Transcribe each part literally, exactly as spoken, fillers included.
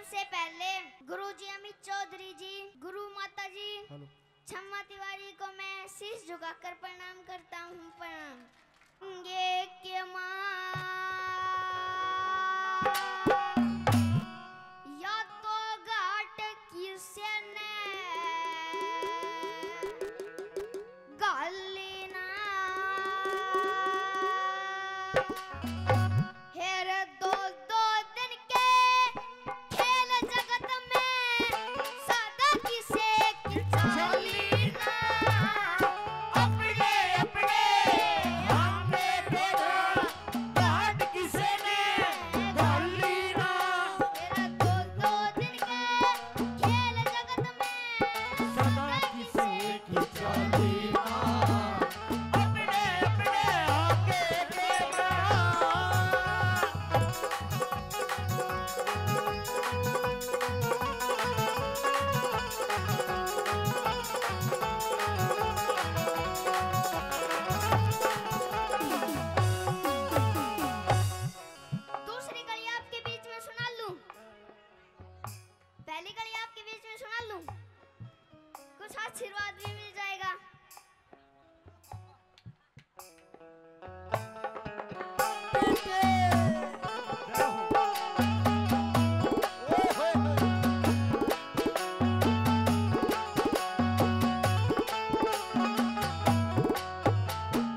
से पहले गुरु जी अमित चौधरी जी, गुरु माता जी, हेलो। छम्मा तिवारी को मैं शीश झुकाकर प्रणाम करता हूँ। प्रणाम। ये के माँ, या तो घाट किसे ने घाली ना। हेर दो दो दिन के खेल जगत में सदा किसे की चाली ना। अपने अपने आंगे बेरा घाट किसे ने घाली ना। हेर दो दो दिन के खेल जगत में सदा किसे की चाली ना। अपने अपने आगे बेरा। दूसरी कड़ी आपके बीच में सुना लूं, पहली कड़ी आपके बीच में सुना लूं, कुछ आशीर्वाद भी मिल जाएगा।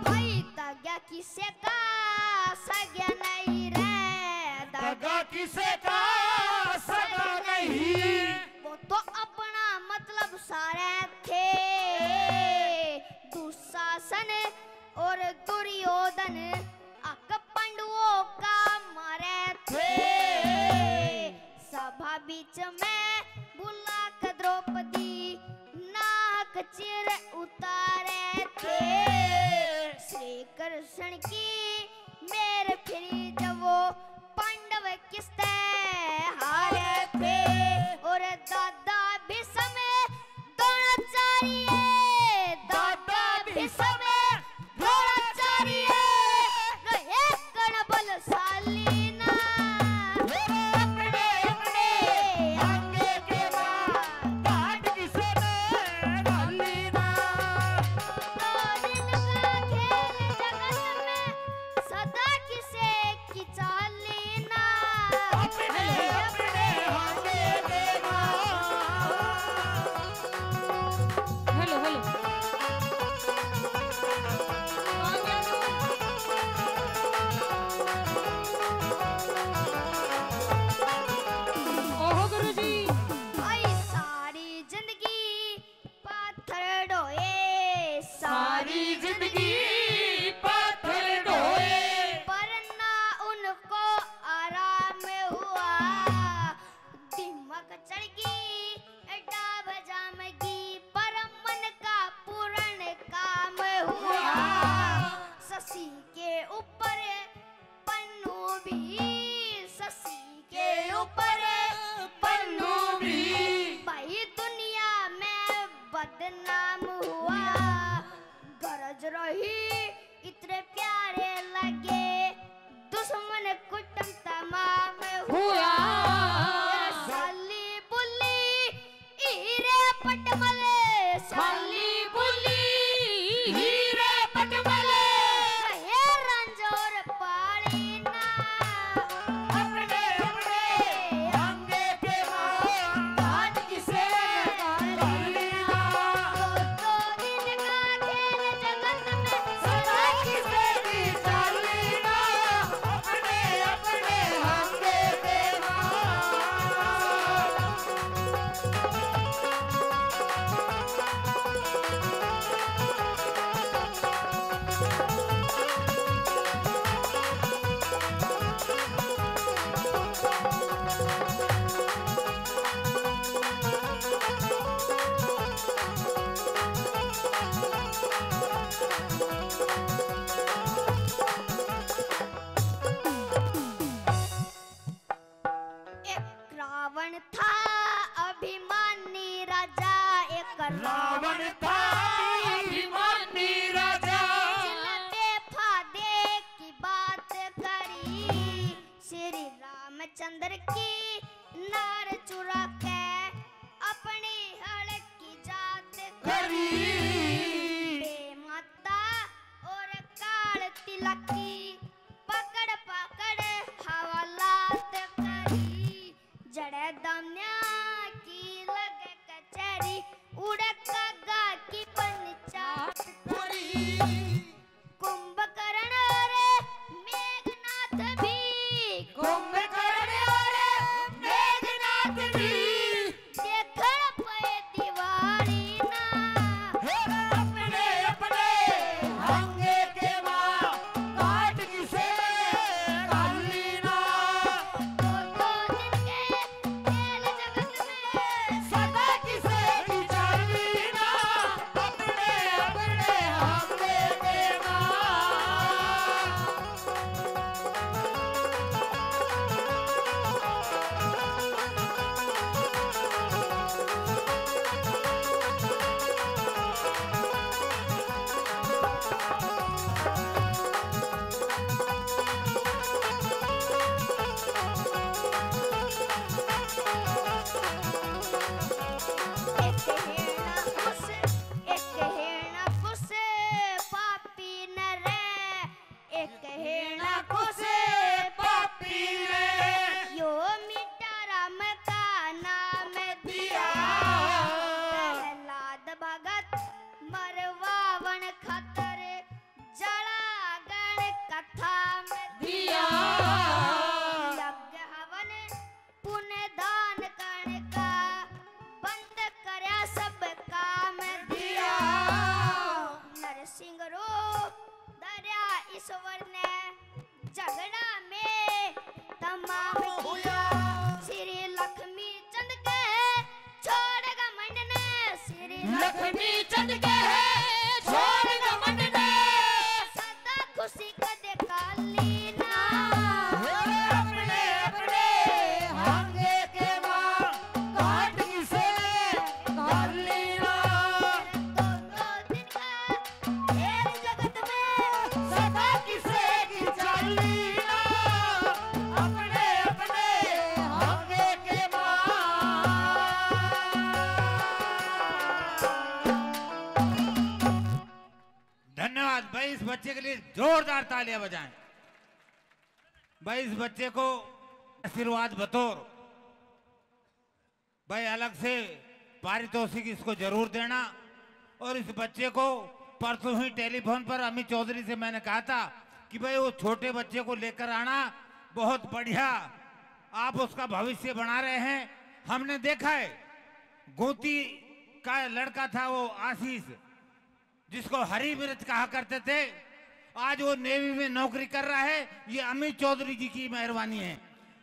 भाई, धागा किसे का सगा नहीं रे, धागा किसे का सगा नहीं। वो तो अपना मतलब सारे थे, दुशासन और दुर्योधन अक पांडवों का मारे थे। सभा बीच में बुला के द्रौपदी नाक चिर उतारे थे। श्री कृष्ण की मेर फिरी जब वो पांडव किसते हारे थे। और दादा भीष्म द्रोणाचार्य, दादा भीष्म द्रोणाचार्य, एक कण बलशाली ना। अपने अपने आगे के माँ घाट किसे ने घाली ना। तो दिन का खेल जगत में सदा किसे की चाली ना। अपने अपने आगे के माँ। Hello, hello. ओहो गुरुजी। आई सारी जिंदगी पाथर ढोए, सारी जिंदगी पाथर ढोए। पर ना उनको आराम हुआ। दिमाग चढ़ गई, डाब जामगी, पर मन का पूर्ण काम हुआ। शशि के ऊपर पन्नू भी, शशि के ऊपर पन्नू भी। भाई दुनिया में बदनाम हुआ। गरज रही इतने प्यारे लगे, दुश्मन कुटम तमाम हुआ। हुआ। साली बुली हीरे पटमल, साली बुली हीरे पटमल। कहे रंजोर पाली ना। अपने अपने आंगे के माँ घाट किसे घाली ना। दो दो दिन का खेल जगत में सदा किसे की चाली ना। अपने अपने आंगे के माँ। एक रावण था अभिमानी राजा, एक रावण था अभिमानी राजा। जिन बेफादे की बात करी, श्री रामचंद्र की नार करी। बे माता और काल तिलकी, पकड़ पकड़ हवालात करी। जड़े दान्या की लगे कचहरी, उड़े कागा की पंचायत करी। कुंभकर्ण और मेघनाथ भी, कुंभकर्ण और मेघनाथ भी, देखण पे दिवाली ना। हे अपने अपने हंगे के माँ, काट किसे काली ना। दो दो दिन के खेल जगत में, सदा किसे की चाली ना। अपने अपने हंगे के माँ। एक हेणा कुस, एक हेणा कुस पापी न रे, एक हेणा कुस पापी ने, यो मीठा राम का नाम दिया। प्रहलाद भगत मरवावण खातर जलागण कथा में दिया। यज्ञ हवन पुण्य दान करण का बंद करया सब काम दिया। नरसिंह रूप धरया ईश्वर ने झगड़ा में तमाम किया। श्री लक्ष्मी चंद के छोड़ घमंड ने, श्री लक्ष्मी चंद के छोड़ घमंड ने, सदा खुशी कदे काली ना। अपने अपने हंगे के माँ, काट किसे काली ना। दो दो दिन का खेल जगत में, सदा किसे की चाली ना। अपने अपने हंगे के माँ। धन्यवाद भाई, इस बच्चे के लिए जोरदार तालियां बजाएं। भाई, इस बच्चे को आशीर्वाद बतौर भाई अलग से पारितोषिक इसको जरूर देना। और इस बच्चे को परसों ही टेलीफोन पर अमित चौधरी से मैंने कहा था कि भाई, वो छोटे बच्चे को लेकर आना, बहुत बढ़िया, आप उसका भविष्य बना रहे हैं। हमने देखा है, गोती का लड़का था वो आशीष, जिसको हरी मिर्च कहा करते थे, आज वो नेवी में नौकरी कर रहा है। ये अमित चौधरी जी की मेहरबानी है।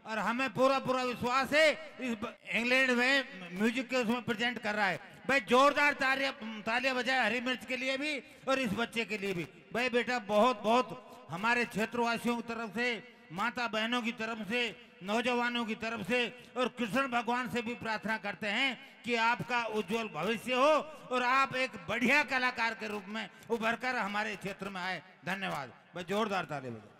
और हमें पूरा पूरा विश्वास है, इस ब-, इंग्लैंड में म्यूजिक के उसमें प्रेजेंट कर रहा है। भाई, जोरदार तालियां, तालियां बजाए हरी मिर्च के लिए भी और इस बच्चे के लिए भी। भाई बेटा, बहुत बहुत हमारे क्षेत्रवासियों की तरफ से, माता बहनों की तरफ से, नौजवानों की तरफ से और कृष्ण भगवान से भी प्रार्थना करते हैं कि आपका उज्जवल भविष्य हो और आप एक बढ़िया कलाकार के रूप में उभर कर हमारे क्षेत्र में आए। धन्यवाद। भाई, जोरदार ताली बजाओ।